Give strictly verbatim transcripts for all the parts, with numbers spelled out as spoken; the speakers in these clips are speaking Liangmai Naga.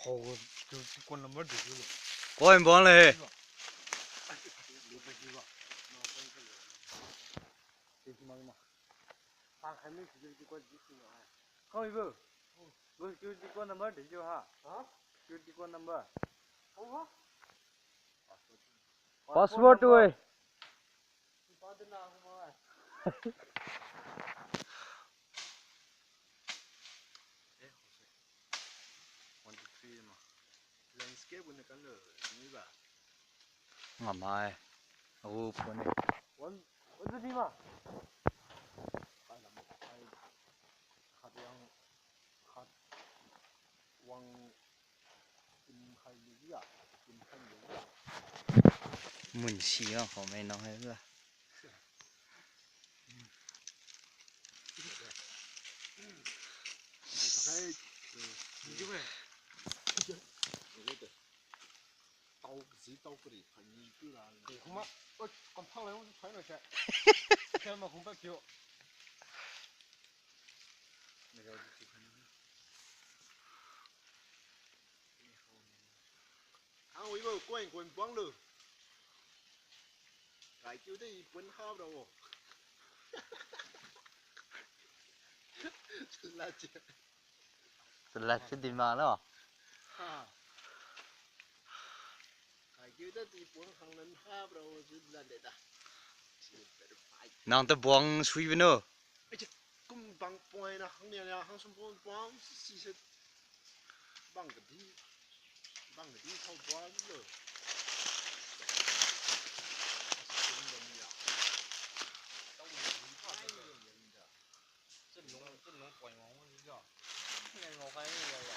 Kau security code number de lo. Koi bang le. Kau ibu. Bo security code number de ha. Ha? Security code number. Kau ha? Password tu eh. One, two, three ma. Landscape ni kan lo, ni ba. Ngamai. Agu phone ni. One, one, two, three ma. Khat yang, khat wang. Munsi a kho mai nang hai la. Tao zi tao kari phani tu la. Kuma, oi, kam phang lai, phai no se. Kel ma khum pa kyo. Ang wibo, koin koin buang lu. Kai kiu de i pun hap ra wo. Sala chi. Sala chi di ma lo. Ha. Kai kiu de i pun hang nan hap ra wo sala de da. Nang ta buang sui bino. Aiche, kum bang point na hang nia nia hang sum point point si si se. Bang kadi, bang kadi thau point lo. Kum bang ya. Tau ni ni pa ni ni da. Chen long, chen long point wang ni ya. Ni ngau kai ni ya ya.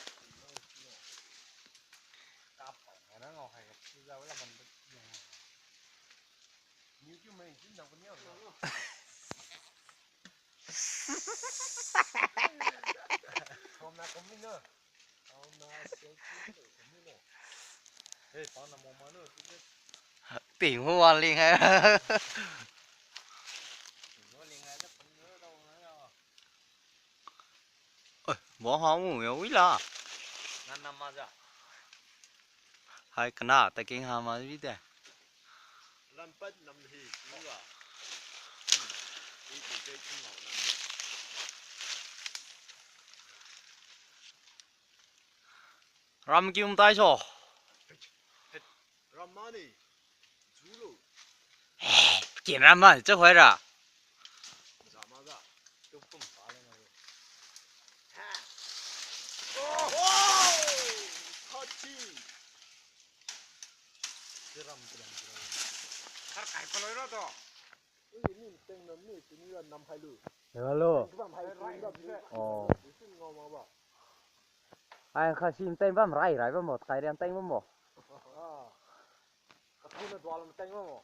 Kap pa na ngau kai ka chi ya wala ban ni. Ni kiu mai chin dang ko ni ya. Ting hu wa ling hai. Oi, bo ha mu yo wi la. Hai kana ta king ha ma wi de. Lampat nam hi, ni ga. Ni tu jai tu ngau nam. Ram kium tai so. Ram mani. Julo. Kin ram mani, cha hoi ra. Za ma ga. Tu pum pa le na. Ha. Oh. Khat chi. Tiram, tiram, tiram. Kar kai paloi ro to. Ui, ni teng nam ni, tini ra nam hai lu. Hello. Teng bam hai lu. Oh. Isin ngau ma ba. Ai, kha sim teng bam rai, rai bam mo, kai riam teng bam mo. Ah. Ka phu na dua lam teng bam mo.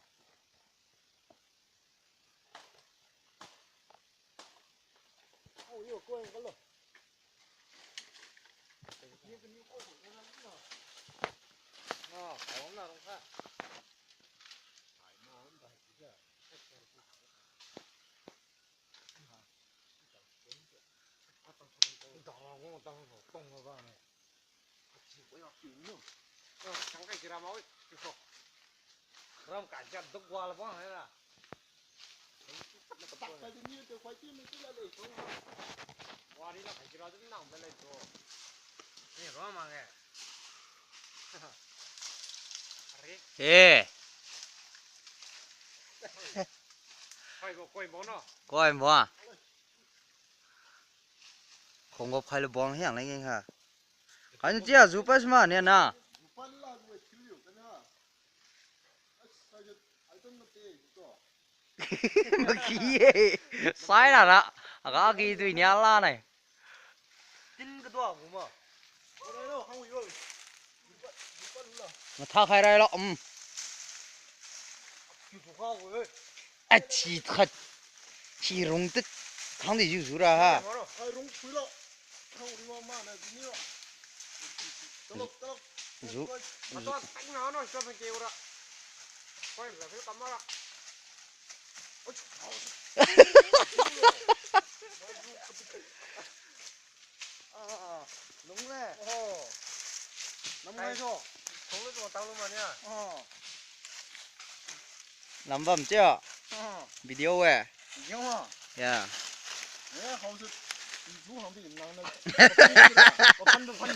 Ram kai sia duk wala bang hai na. Wari na kai kira dun nang belai to. Ni ro ma nge. Are. Eh. Koi bo, koi bo no. Koi bo. Khonggo phai le bong hiang leng ha. Kan chia zu pas ma ne na. Maki ye. Sai la la. Aga gi dui nia la nai. Tin ka dua gu ma. Matha khai rai lo, um. Achi khat. Chi rung tit. Khang di ju zu ra ha. Zu. Zu. Ah, ah, ah. Lung le. Oh. Namai so. Khong lu tang lu mania. Oh. Lambam chia. Oh. Video e. Video ma. Ya. Eh, hao su. Ibu hang di nang na. Papan tu pan